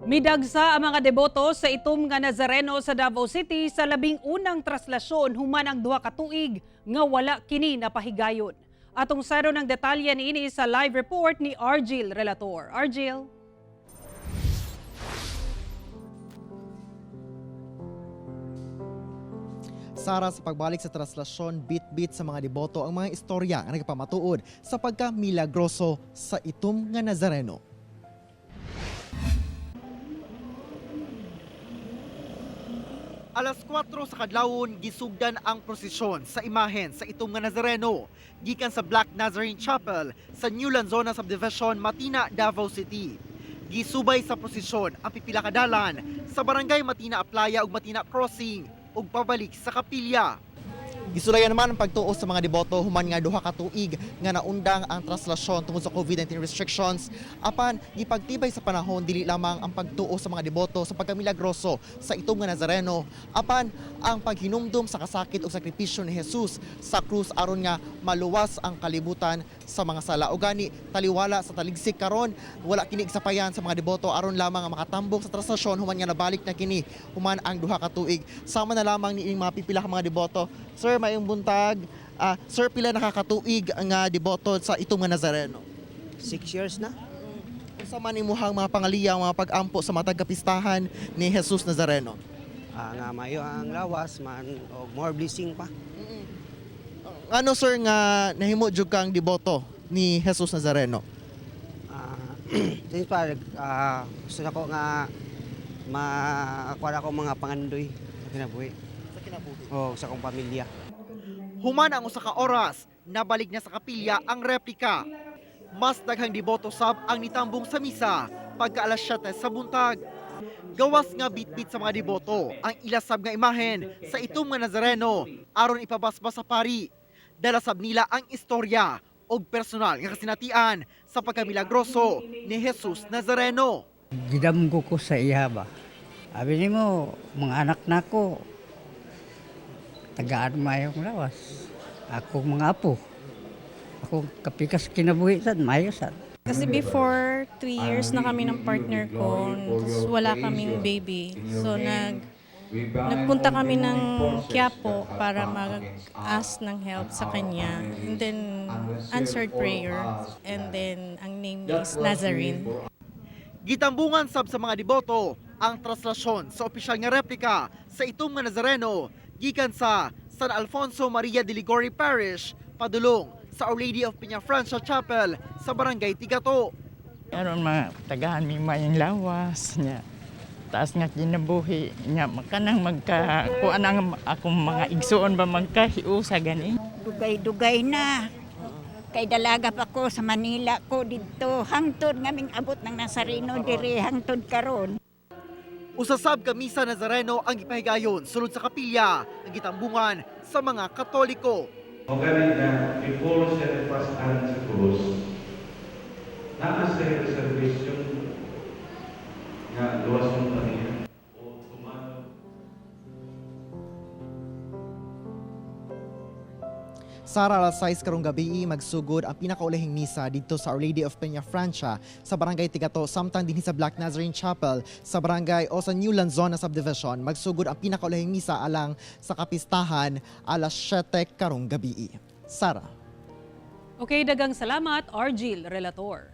Midagsa ang mga deboto sa Itom nga Nazareno sa Davao City sa 11ng traslasyon human ang 2 ka tuig nga wala kini napahigayon. Atong saron ang detalye niini sa live report ni Argil Relator. Argil? Sara, sa pagbalik sa traslasyon, bit-bit sa mga deboto ang mga istorya nga nagpamatuod sa pagka-milagroso sa Itom nga Nazareno. Alas 4 sa kadlawon, gisugdan ang prosesyon sa imahen sa Itom nga Nazareno gikan sa Black Nazarene Chapel sa New Lanzona Subdivision, Matina, Davao City. Gisubay sa prosesyon ang pipila ka dalan sa barangay Matina Aplaya ug Matina Crossing ug pabalik sa kapilya. Gisulayan naman ang pagtuo sa mga deboto human nga 2 ka tuig nga naundang ang traslasyon tungod sa COVID-19 restrictions, apan gipagtibay sa panahon dili lamang ang pagtuo sa mga deboto sa pagkamilagroso sa Itom nga Nazareno, apan ang paghinumdum sa kasakit ug sakripisyo ni Jesus sa krus aron nga maluwas ang kalibutan sa mga sala. O gani taliwala sa taligsik karon, wala kini sapayan sa mga deboto aron lamang nga makatambok sa traslasyon human nga nabalik na kini human ang 2 ka tuig. Sama na lamang ni mga pipila ka mga deboto. Sir, maayong buntag. Sir, pila nakakatuig nga deboto sa Itom nga Nazareno? 6 years na. Unsa man imuhang mga pangaliya, mga pag-ampo sa matag kapistahan ni Jesus Nazareno? Nga mayo ang lawas man og more blessing pa. Ano, sir, nga nahimo jud kang deboto ni Jesus Nazareno? Since pa gusto nako nga makuha ako mga pangandoy sa kinabuhi Sa kinabuhi. o sa akong pamilya. Human ang 1 ka oras, nabalik na sa kapilya ang replika. Mas daghang deboto sab ang nitambong sa misa pagka alas 7 sa buntag. Gawas nga bitbit sa mga deboto ang ilasab nga imahen sa Itom nga Nazareno aron ipabasbas sa pari. Dala sab nila ang istorya og personal nga kasinatian sa pagkamilagroso ni Jesus Nazareno. Gidamgo ko sa iya ba. Abi nimo, mga anak nako, tagaan mayong lawas. Ako mga apo. Ako kapikas kinabuhi sad, mayo sad. Kasi before, 3 years na kami ng partner ko, tapos wala kaming baby. So, nagpunta kami ng Quiapo para mag-ask ng help sa kanya. And then, answered prayer. And then, ang name niya is Nazarene. Gitambungan sab sa mga deboto ang traslasyon sa opisyal nga replika sa Itom nga Nazareno gikan sa San Alfonso Maria de Liguori Parish padulong sa Our Lady of Peñafrancia Chapel sa Barangay Tigato. Aron mga tagahan mi mayang lawas niya. Taas nga kinabuhi niya, makanang magka kuan ang akong mga igsuon ba magkahiusa gani. Dugay-dugay na. Kay dalaga pa ko sa Manila ko didto. Hangtod nga ming abot ng Nazareno diri hangtod karon. Usasab ka misa Nazareno ang gipahigayon sulod sa kapilya ang gitambungan sa mga Katoliko. O gani na before siya nagpasan sa krus, naa siya reservation nga luwas yung kaniya o tumanog. Sara, alas 6 karong gabi magsugod ang pinakaulahing misa didto sa Our Lady of Peñafrancia sa Barangay Tigato, samtang dinhi sa Black Nazarene Chapel sa barangay o sa New Lanzona Subdivision magsugod ang pinakaulahing misa alang sa kapistahan alas 7 karong gabi. Sara. Okay, dagang salamat, Argil Relator.